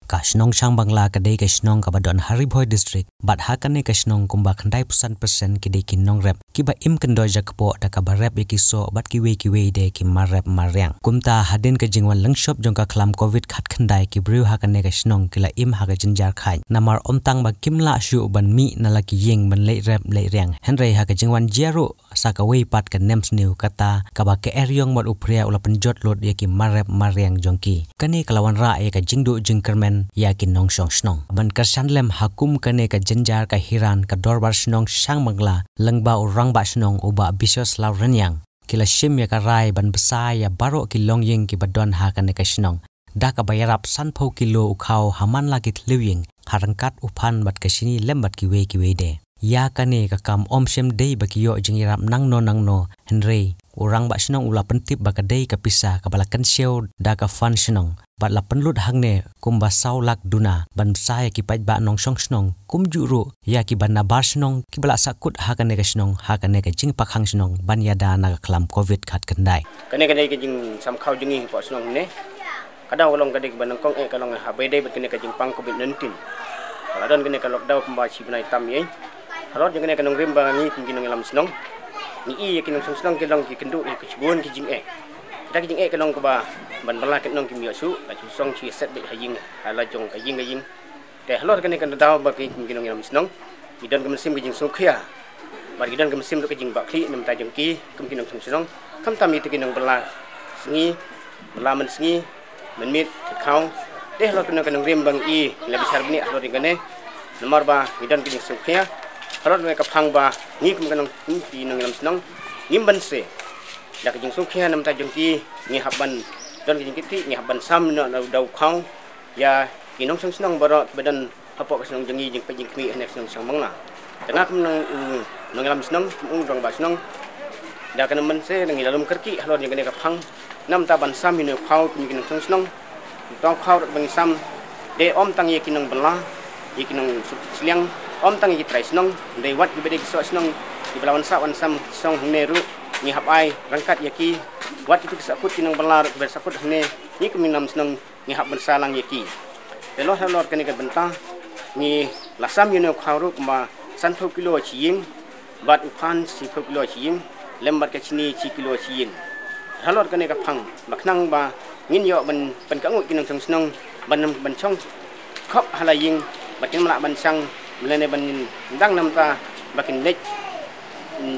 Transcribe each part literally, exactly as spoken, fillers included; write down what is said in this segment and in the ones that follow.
Ka shnong Shangbangla ka dei ka shnong kaba don ha Ri Bhoi District, bad ha kane ka shnong kumba khyndai phew san percent ki dei ki nongrep, kiba im kyndoi jakpoh da kaba rep ïa ki soh bad kiwei kiwei de ki mar rep mar riang. Kumta hadien ka jingwan lyngshop jong ka khlam covid khatkhyndai, ki briew ha kane ka shnong ki la im ha ka jynjar khaid, namar ym tang ba kim lah shuh ban mih na la ki ïing ban leit rep leit riang, hynrei ha ka jingwan jia ruh sa kawei pat ka nemsniew, kata kaba ka eriong bad u phria u la pynjot lut ïa ki mar rep mar riang jong ki. Kane ka la wanrah ïa ka jingduh jingkyrmen ïa ki nongshong shnong. Ban kyrshan lem ha kum kane ka jynjar ka hiran, ka dorbar shnong Shangbangla lyngba u rangbah shnong u Bah Biswas Lawreniang, ki la shim ïa ka rai ban bsa ïa baroh ki longïing kiba don ha kane ka shnong da kaba ïarap sanphew kilo u khaw ha man la ki thliew ïing, ha ryngkat u phan bad ka shini lem bad kiwei kiwei de. Ïa kane ka kam ym shym dei ba ki ïoh jingïarap nangno nangno, hynrei u rangbah shnong u la pyntip ba ka dei ka pisa kaba la kynshew da ka fund shnong, bad la pynlut hangne kumba saw lak duna ban bsa ïa ki paidbah nongshong shnong, kumjuh ruh ïa kiba nabar shnong kiba la sahkut ha kane ka shnong ha kane ka jingpakhang shnong ban ïada na ka khlam covid khatkhyndai. Kane ka dei ka jingsam khaw jong ngi hapoh shnong ne. Ka daw ka long ka dei kaba nyngkong eh ka long ha ba ïadei bad kane ka jingpang covid nineteen. Ka la don kane ka lockdown kumba shi bnai tam ïa. Halor jong kane ka nongrim ba ngi kum ki nongïalam shnong, ngi i ïa ki nongshong shnong ki long ki kynduh ïa ki shibun ki jingeh. Kita ki jingeh ka long kaba ban bylla ki nong kim ïoh shuh, la shu shong shu ïaset beit ha ïing ha la jong ka ïing ka ïing. Te halor kane ka daw ba ki kum ki nongïalam shnong, ki don ka mynsiem ka jingsngewkhia. Bad ki don ka mynsiem ruh ka jingbakla na bynta jong ki kum ki nongshong shnong. Khamtam ïa ki nongbylla sngi, bylla mynsngi, mynmiet, khaw. Te halor kane ka nongrim ba ngi i la bishar bniah halor kane. Namar ba ki don ka jingsngewkhia. Halor kane ka phang ba ngi kum ka nong, kum ki nongïalam shnong, ngim banse da ka jingsngewkhia na bynta jong ki, ngi hap ban don ka jingkitkhlieh, ngi hap ban sam noh na u daw khaw ïa ki nongshong shnong baroh kiba don hapoh ka shnong jong ngi jingpeit jingkhmih ha kane ka shnong Shangbangla. Te nga kum nong, mm, nongïalam shnong, kum u rangbah shnong, da kane mynse ngi la lum kyrkieh halor jong kane ka phang. Namar ban sam ïa une u khaw kum ki nongshong shnong. Uta u khaw ruh ba ngi sam, dei ym tang ïa ki nongbylla, ïa ki nongsuk sliang, ym tang ïa ki trai shnong, dei wat kiba dei ki soh shnong, kiba la wan sah wan sam shnong hangne ruh, ngi hap ai ryngkat ïa ki, wat kito ki sahkut ki nongbylla ruh kiba sahkut hangne, ngi kum ki nongïalam shnong, ngi hap ban sa lang ïa ki. Te halor halor kane ka bynta, ngi la sam ïa une u khaw ruh kumba sanphew kilo shi ïing, bad u phan shiphew kilo shi ïing, lem bad ka shini shi kilo shi ïing. Halor kane ka phang, ba khnang ba ngin ïoh ban pynkohnguh ki nongshong shnong, ban, ban shong khop ha la ïing, ba kin ym lah ban shang, lane ban dang namar ba kin leit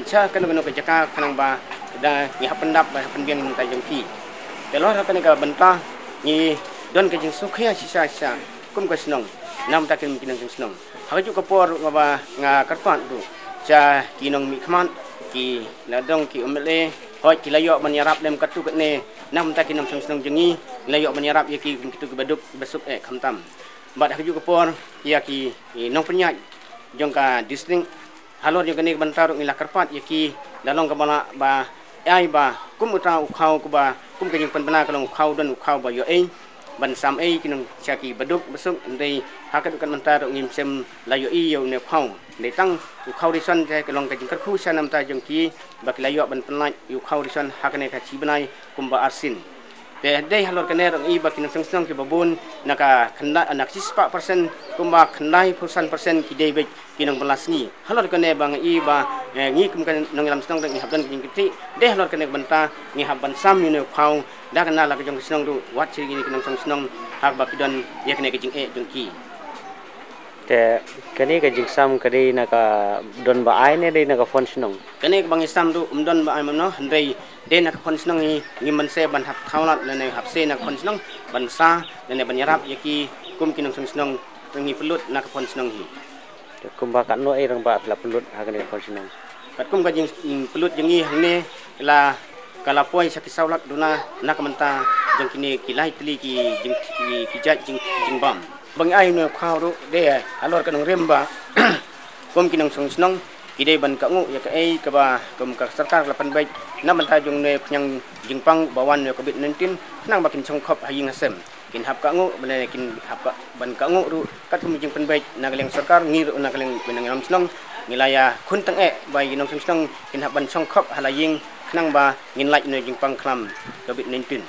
sha kano kano ka jaka khnang ba da ngi hap pyndap ba hap pynbiang na bynta jong ki. Te halor kane ka bynta ngi don ka jingsngewkhia shisha shisha kum ka shnong na bynta ki nongshong shnong. Ha kajuh ka por nga ba nga kyrpad ruh sha ki nongmihkhmat, ki la dong ki M L A, hooid ki la ïoh ban ïarap lem katto katne na bynta ki nongshong shnong jong ngi, la ïoh ban ïarap ïa ki kum kito kiba duk ba suk eh khamtam. Bad ha kajuh ka por ïa ki, ki nongpynïaid jong ka district, halor jong kane ka bynta ruh ngi la kyrpad ïa ki da long kaba lah ba ai ba kum uta u khaw kaba kum ka jingpynbna ka long u khaw don u khaw ba ïoh ei ban sam ei ki nong sha ki baduk basuk, hynrei ha ka dei ka bynta ruh ngim shym la ïoh ei ïa une u khaw. Hynrei tang u khaw ration te ka long ka jingkyrkhu sha na bynta jong ki ba ki la ïoh ban pynlait ïa u khaw ration ha kane ka shi bnai kumba arsien. Te dei halor kane ruh ngi i ba ki nongshong shnong kiba bun na ka khyndai, na ka shispah percent kumba khyndaiphew san percent ki dei beit ki nongbylla sngi. Halor kane ba ngi i ba, eh, ngi kum ka nongïalam shnong ruh ngi hap don ka jingkitkhlieh, dei halor kane ka bynta ngi hap ban sam ïa une u khaw da kane la ka jong ka shnong ruh, wat sha kine ki nongshong shnong haba ki don ïa kane ka jingeh jong ki. Te kane ka jingsam ka dei na ka don ba ai ne dei na ka fund shnong? Kane kaba ngi sam ruh ym don ba ai mano, hynrei dei na ka fund shnong hi, ngi mynse ban hap thaw lad lane hap se na ka fund shnong ban sa lane ban ïarap ïa ki kum ki nongshong shnong, ngi pynlut na ka fund shnong hi. Te kumba katno ei rangbah la pynlut ha kane ka fund shnong? Katkum ka jing, mm, pynlut jong ngi hangne la ka la poi sha ki saw lak duna na ka bynta jong kine ki lai tylli ki jing, ki, ki jait jing, jingbam. Ba ngi ai une u khaw ruh dei halor ka nongrim ba kum ki nongshong shnong ki dei ban kohnguh ïa kaei kaba kum ka sorkar la pynbeit na bynta jong une u khñiang jingpang ba wan ïa u covid nineteen, khnang ba kin shong khop ha ïing ha sem. Kin hap kohnguh, bad kin hap ka, ban kohnguh ruh katkum ka jingpynbeit na ka liang sorkar, ngi ruh na ka liang ki nongïalam shnong ngi la ïakhun tyngeh ba ki nongshong shnong kin hap ban shong khop ha la ïing khnang ba ngin lait na jingpang khlam covid nineteen.